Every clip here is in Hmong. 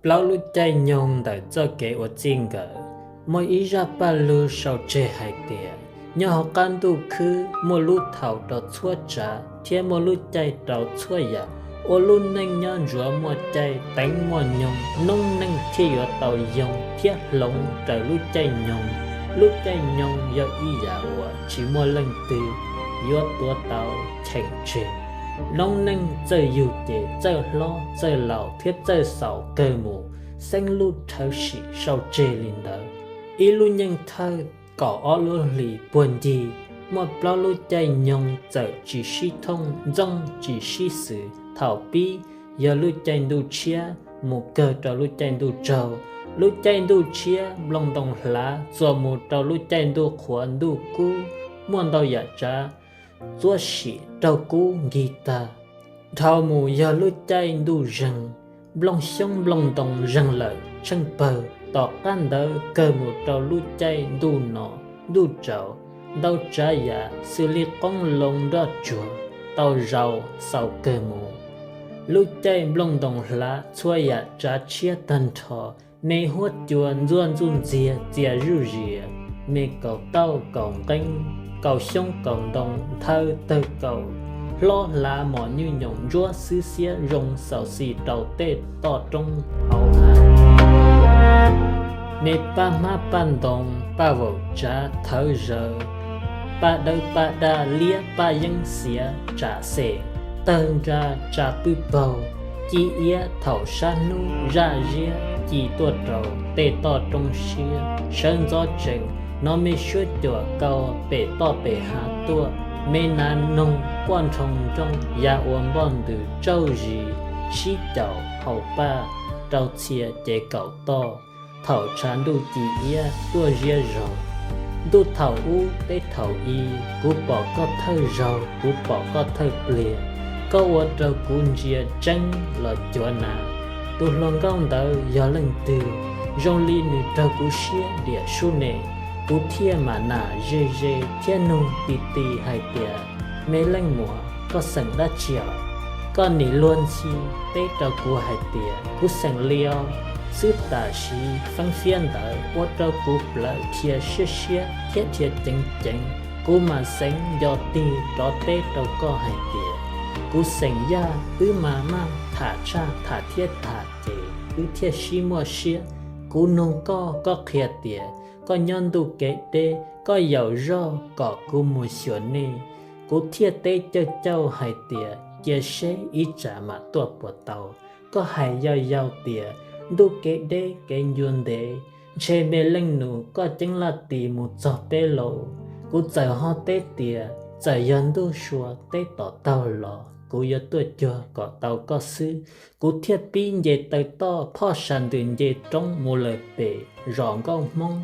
Plaub lub caij nyoog ntawm txoj kev ua txij nkawm. Muaj ib zaj paj lug sau tseg hais tias, nyob hauv qab ntuj khwb muaj lub thaum rau txhua tsav thiab muaj lub caij rau txhua yam. Ua lub neej nyob ntsuav muaj caij teev muaj nyoog, noob neej thiaj yuav tau yoo thiab hloov raws lub caij nyoog. Lub caij nyoog yog ib yam uas tsis muaj leej twg yuav tuav tau cheem tseg. Noob neej txawj yug ces txawj hlob, txawj laus thiab txawj xaus kawg mus. Xeeb Luj Rhawv Sim sau tseg li ntawd. Ib lub nyeej thawj kaum ob lub hlis puag ncig, muaj plaub lub caij nyoog txawm tsis sib thooj ntxooj tsis sib xws. Thaum pib yog lub caij ntuj tshiab mus kawg rau lub caij ntuj tsaug. Lub caij ntuj tshiab nplooj ntoo hlav txuas mus rau lub caij ntuj qhuav ntuj kub, muaj ntau yam tsav txuab sim raug kub nkig tag. Dhau mus yog lub caij ntuj zeeg, nplooj xyoob nplooj ntoo zeeg lawm tsheej pawg. Tom qab ntawd kawg mus rau lub caij ntuj no ntuj tsaus, ntau tsav yam xws li qoob loo nroj tsuag tau zaus xaus kawg mus. Lub caij nplooj ntoo hlav txhua yam tsav tshiab tag nrho, me huab cua ntxuaj ntxuj ntxiag txias zuj zias, me kaus tauj kaus nqeeb, kaus xyoob kaus ntoo nthaw tawg kaus, hlob hlav mos nyuj nyoos ntsuab xwb xiab zoo xaus xis rau tej toj roob hauv av. Me paj hmab paj ntoo paj vaum tsav thawv zawv, paj dawb paj daj liab paj yeeb xiav tsam xem, tawg nra tsa pwj paug, ci iab thaum sab hnub zaj ziab ci tuaj rau tej toj roob siab sawv ntxov tsees. Hnov me suab cuam kaus pem toj pem hav tuaj, me nas noog quaj nroo nrooj ya ua npoj ntws tsauj zis sib caum haus paj rau txhia cev kaum toj. Thaum tshav ntuj ci iab tuaj ziab zog, ntuj thaum ub teb thaum i, kuv pom koj thawj zaug kuv pom koj thawj pliag, koj ua rau kuv ntsia tseeb los cuav nas. Tus hluas nkauj ntawd yog leej twg? Zoo li nws raug kuv siab diam sub ne, kuv thiaj mam nas ze ze thiab nug ti ti hais tias, me leej muam, koj xeem dab tsi os? Koj nim luag ntxhi teb rau kuv hais tias, kuv xeem Li os. Xwb tam sim feeb fiab ntawd ua rau kuv plawv dhia siab siab thiab dhia ceev ceev. Kuv mam xeev nco tig rov teb rau koj hais tias, kuv xeem Yaj. Wb mas maj tham tshaj tham thiab tham ces wb thiaj sib muaj siab. Kuv nug koj, koj qhia tias koj nyob ntuj kev deb, koj yaum zoj kom kuv mus xyuas nej. Kuv thiaj teb cauj cauj hais tias, cia seb ib tsam mam tuaj puas tau. Koj hais yau yau tias, ntuj kev deb kev ncua ntev, ntshe me leej nus koj ceeb laj tis mus txog peb lauj. Kuv txawm ho teb tias, txawm yog ntuj sua teb tom taug los kuv yuav tuaj cuag kom tau koj xwb. Kuv thiaj pib nce taw toj phoj sa ntws nce roob mus lawm pem zos Nkauj Hmoob,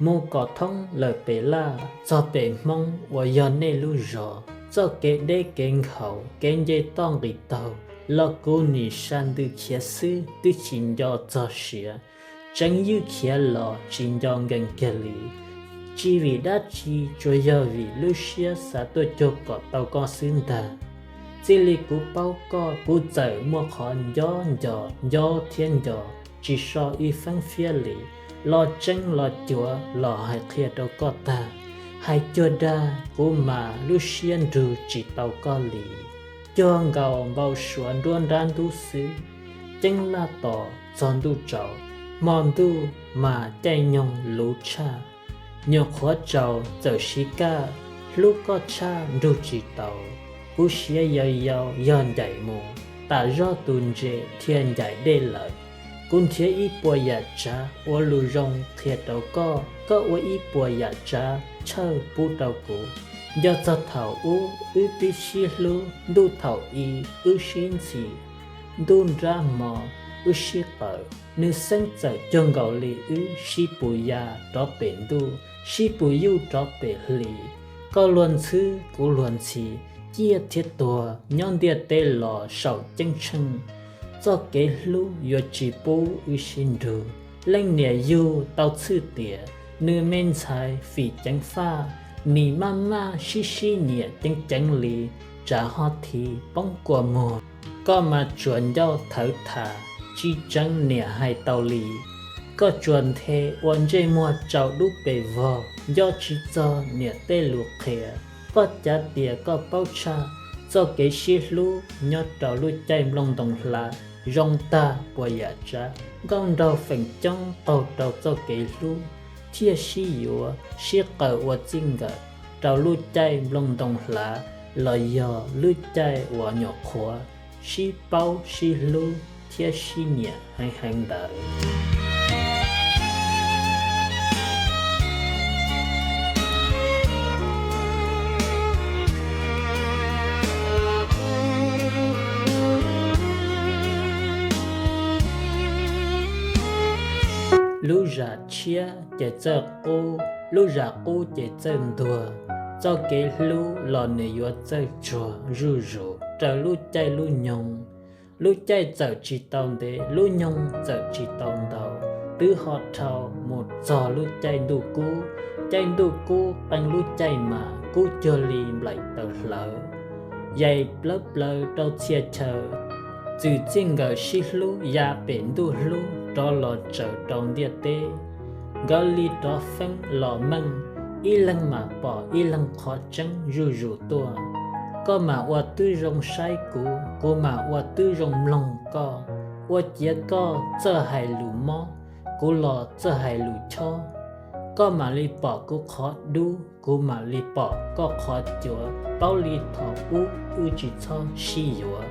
mus kom thoob lawm pem Laj txog pem Hmoob uas yog nej lub zos. Txoj kev deb kev nkhaus kev nce toj nqis taug los kuv nim sa ntws khiav xwb twb tsis nco txog siav, tseev ywj khiav los tsis nco nkees kiag li. Tsis vim dab tsi, tsuas yog vim lub siab xav tuaj cuag kom tau koj xwb ntag. Txij li kuv paub koj, kuv txawm muaj qhov nco nco, nco thiab nco, tsis so ib feeb fiab li. Los tseeb los cuav los hais qhia rau koj tag, hais cuag dag kuv mas lub siab nrug tsis tau koj li. Cuag nkaus npau suav nruab nrab ntub xwb, ceeb laj tos txog ntuj tsaus, hmo ntuj mas caij nyoog luv tshaj. Nyuam qhuav tsaus txawm siv kaj, hlub koj tshaj nrug tsis tau. Kuv siav yau yau yog ncaim mus, tam zoj tus ntses dhia ncaim dej lawm. Kuv nrhiav ib puas yam tsav ua lus zoo qhia rau koj, koj ua ib puas yam tsav tshawj pub rau kuv. Nco txog thaum ub wb twb sib hlub, ntuj thaum i wb sib ntxhi, ntuj nrab hmo wb sib qawm. Nws xeeb txawm cuag nkaus li wb sib pus ya rov pem ntuj, sib pus yuj rov pem hli. Koj luag ntxhwb kuv luag ntxhi, ciaj thiab tuag nyob ntiaj teb los saum ceeb tsheej. Txoj kev hlub yuav tsis pub wb sib nrug. Leej niam yug tau txhwj tias, nws me ntxhais fim ceev faj, nim maj maj sib sib nyiam ceev ceev li, tsam ho thiv poob kua muag. Koj mas tsuas ncauj thawv tham, Tsis tseev niam hais tau li, koj tsuas nthe ua ntsej muag tsau dub pes vog, nco tsis txog niam tej lus qhia. Koj cav tias koj paub tshaj, txoj kev sib hlub nyob rau lub caij nplooj ntoo hlav zoo tag puas yam tsav. Nkauj nraug feem coob qaug rau txoj kev hlub thiaj sib yuav sib qawm ua txij nkawm rau lub caij nplooj ntoo hlav los yog lub caij uas nyuam qhuav sib paub sib hlub thiab sib nyiam heev heev ntawd. Lub zam tshiab ces txawj qub, lub zam qub ces txawj ntuag. Txoj kev hlub los nws yuav txawj tsuag zuj zus raws lub caij lub nyoog. Lub caij txawm tsis tau ntev, lub nyoog txawm tsis tau ntau, twb ho dhau mus txog lub caij ntuj kub. Caij ntuj kub qee lub caij mas kub cuag li nplaim taws hlawv, yaim plawv plaws rau txhia chaw. Txwm txij nkawm sib hlub ya pem ntuj hlub rov los tsaws rau ntiaj teb. Nkawd li rov feeb los meej, ib leeg mam pom ib leeg qhov tseeb zuj zus tuaj. Koj mam ua twb zoo saib kuv, kuv mam ua twb zoo mloog koj. Ua ciav koj txawj hais lus mob, kuv los txawj hais lus chob. Koj mam li pom kuv qhov dub, kuv mam li pom koj qhov cuav. Paub li thaum ub wb tsis txhob sib yuav.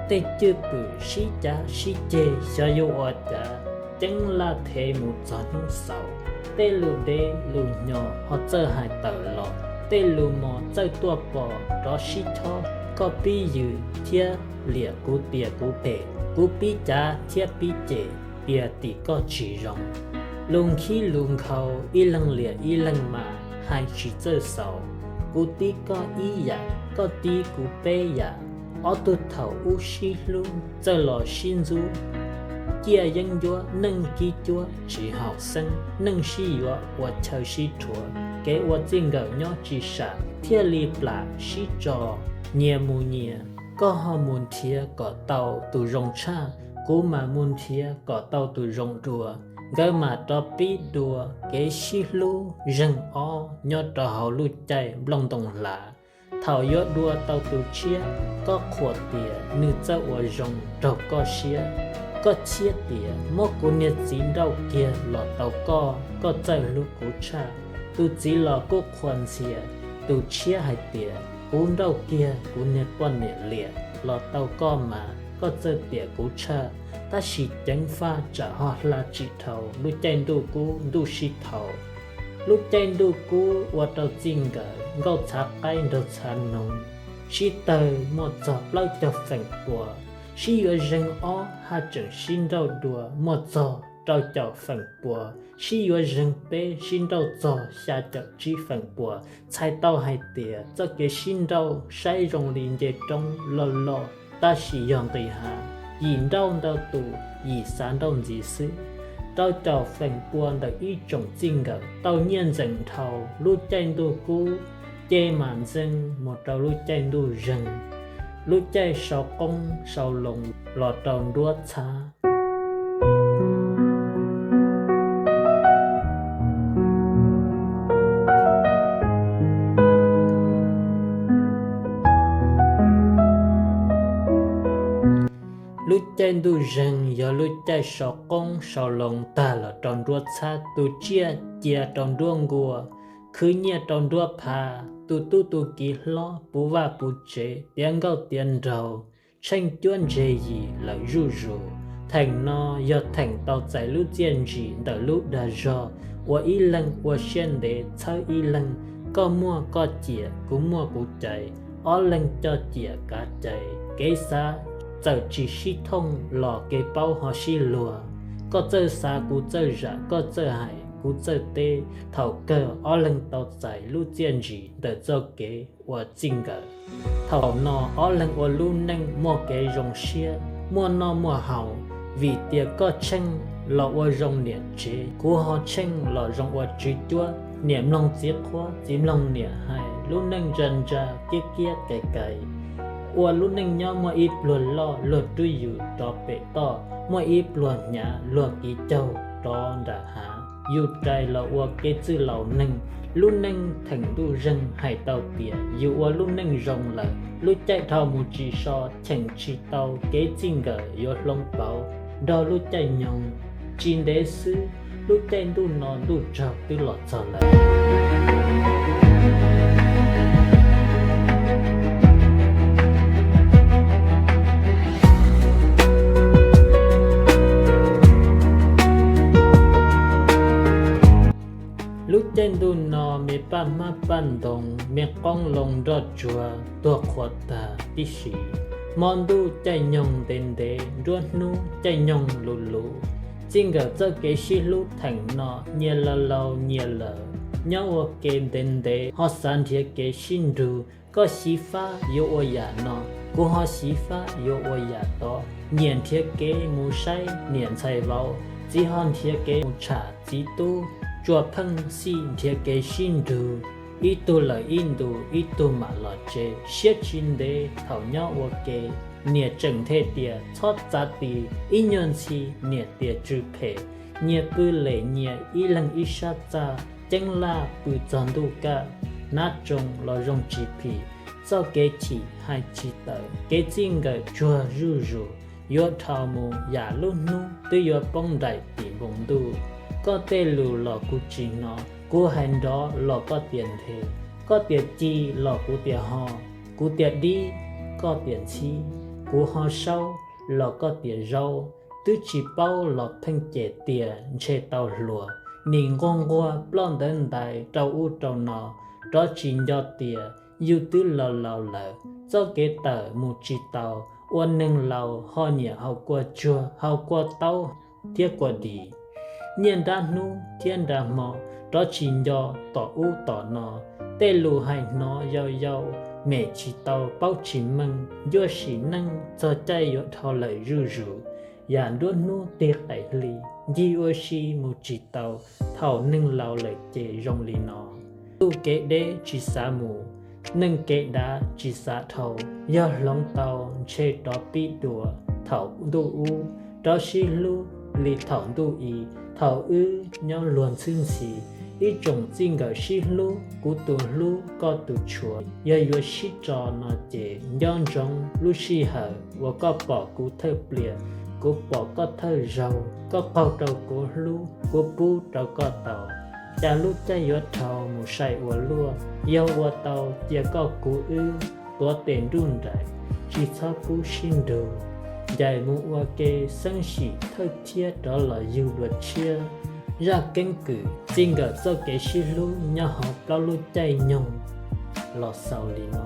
Tej cwj pwm sib cav sib ceg xyov yuav ua cas, ceeb laj thev mus txog hnub xaus. Tej lus dev lus hnyos ho txawj hais tawm los, tej lus mos txawj tuaj pom rov sib chob. Koj pib yws thiab liam kuv tias kuv phem, kuv pib cav thiab pib cem tias tim koj tsis zoo. Lus nkhib lus nkhaus ib leeg liam ib leeg mas hais tsis txawj xaus. Kuv tib koj ib yam, koj tib kuv peb yam. Ob tug thaum ub sib hlub txawj los sib ntxub, ciaj yeeb ncuab neej kib cuab tsis haum xeeb, neej sib yuav ua chaw sib rhuav, kev ua txij nkawm nyob tsis sam thiaj li plam sib tso, nyias mus nyias. Koj ho mus nrhiav kom tau tus zoo tshaj, kuv mam mus nrhiav kom tau tus zoo dua. Nkawd mam rov pib dua kev sib hlub zeeg ob nyob rau hauv lub caij nplooj ntoo hlav. Thaum yuav dua tau tus tshiab, koj qhuas tias nws txawj ua zoo raug koj siab. Koj thiaj tias muab kuv niag txiv nrauj kiag los tau koj, koj txawj hlub kuv tshaj. Tus txiv los kuj qhuas ntxhias tus tshiab hais tias kuv nrauj kiag kuv niag poj niam liam los tau koj mas koj txawj tiam kuv tshaj. Tab sis ceev faj tsam ho hla tsis dhau lub caij ntuj kub ntuj sib thaum. Lub caij ntuj kub ua rau txij nkawm nkauj txhav qaib nraug txhav noog, sib tawg muaj txog plaub caug feem pua. Sib yuav zeeg ob haj tseem sib nrauj dua muaj txog rau caum feem pua. Sib yuav zeeg peb sib nrauj txog xya caum tsib feem pua. Txhais tau hais tias txoj kev sib nrauj saib zoo li nce roob loj loj, tab sis yog nqis hav, yim nrauj ntau tus yim xav nrauj ntxiv xwb. Rau caum feem pua ntawm ib tsoom txij nkawm tau nyiaj ntxeem dhau lub caij ntuj kub, ces mam ntxees mus rau lub caij ntuj zeeg, lub caij sau qoob sau loo los rau nruab txhab. Lub caij ntuj zeeg yog lub caij sau qoob sau loo tag los rau nruab txhab, tus tsiaj cia rau nruab nkuaj, khwv nyiaj rau nruab phav, tus tub tus kiv hlob puv vaj puv tsev, tiav nkauj tiav nraug, tsheej cuab ntseg yim lawm zuj zus. Theem no yog theem tau txais lub txiaj ntsim ntawm lub dag zog uas ib leeg ua siab ntev txhawb ib leeg, koj muaj koj ciam, kuv muaj kuv cais, ob leeg coj ciam kav cais. Kev xav txawm tsis sib thooj los kev paub ho sib luag. Koj txawj xav kuv txawj zam, koj txawj hais kuv txawj teb. Thaum kawg ob leeg tau txais lub txiaj ntsim ntawm txoj kev ua txij nkawm. Thaum no ob leeg ua lub neej muaj kev zoo siab, muaj noj muaj haus, vim tias koj tsheej los ua zoo niam tsev, kuv ho tsheej los zoo ua tswv cuab. Niam mloog txiv qhuab, txiv mloog niam hais, lub neej ntsa ntsa kiab kiab kais kais. Ua lub neej nyob muaj ib pluag loj luag rub yus rov pem toj, muaj ib pluag hnyav luag kiv caug rov nram hav. Yus rais los ua kev txwj laus neeg, lub neej theem ntuj zeeg hais tau tias yus ua lub neej zoo lawm, lub caij dhau mus tsis so cheem tsis tau kev txij nkawm yuav hloov pauv nrog lub caij nyoog. Tsis ntev xwb, lub caij ntuj no ntuj tsaug twb los txog lawm. Lub caij ntuj no me paj hmab paj ntoos, me qoob loo nroj tsuag tuag qhuav tag tib si. Hmo ntuj caij nyoog ntev ntev, nruab hnub caij nyoog luv luv. Txij nkawm txoj kev sib hlub theem no nyias laus laus nyias lawm, nyob ua ke ntev ntev ho xav nrhiav kev sib nrug. Koj xyiv fab yuav ua yam no, kuv ho xyiv fab yuav ua yam tod, nyias nrhiav kev mus saib niam ntxhais vauv, txiv ho nrhiav kev mus tsham txiv tub, tsuas pheej xij nrhiav kev sib nrug, ib tug lawm ib ntus ib tug mam los tsev. Siab tsis ntev thaum nyob ua ke, niam tseem nthe tias txhob txav ti, ib nyuag ntxhi niam tias tsw phem. Nyias pw lem nyias ib leeg ib sab txaj, ceeb laj pw txog ntuj kaj, nab tsoo los zoo tsis phim. Txoj kev chim hais tsis tawm, kev txij nkawm tsuag zuj zus, yuav dhau mus yam lub hnub twb yuav poob nraim tim npoo ntuj. Koj tej lus los kuv tsis hnov, kuv hais nrov los koj tias nthe, koj tias ci los kuv tias ho, kuv tias dib, koj tias ntxhib, kuv ho saub los koj tias zaub. Twb tsis paub los pheej cem tias ntshe tau hluas, nim nquag nquag ploj ntawv ntais rau ub rau no, rov tsis nco tias yus twb laus laus lawm, txoj kev tawm mus tsis tau. Ua neeg laus ho nyiam haus kua tsuag, haus kua taub thiab kua dis, nyiaj nrab hnub thiab nrab hmo, rov tsis nco tom ub tom no. Tej lus hais hnov yau yau, mem tsis tau paub tsis meej, ncuaj sim neej txog caij yuav dhau lawm zuj zus. Yam nruab hnub tig qaim hli, ncig ua si mus tsis tau, thaum neeg laus lawm ces zoo li no. Ntuj kev deb tsis xav mus, neeg kev dav tsis xav dhau, yog hloov tau ntshe rov pib dua thaum ntuj ub, rov sib hlub li thaum ntuj i, thaum wb nyob luag ntxhwb ntxhi. Ib tsoom txij nkawm sib hlub, kuv tus hlub koj tus tshua, yog yuav sib tso no ces nco ntsoov lub sij hawm uas koj pom kuv thawj pliag, kuv pom koj thawj zaug, koj qaug rau kuv hlub, kuv pub rau koj tau. Cas lub caij yuav dhau mus sai ua luaj, yog ua tau cia koj kuv wb tuav tes nruj nraim, tsis txhob kub sib nrug, ncaim mus ua ke xeeb sim thawj thiab rov los yug dua tshiab. Zaj keeb kwm txij nkawm txoj kev sib hlub nyob hauv plaub lub caij nyoog los xaus li no.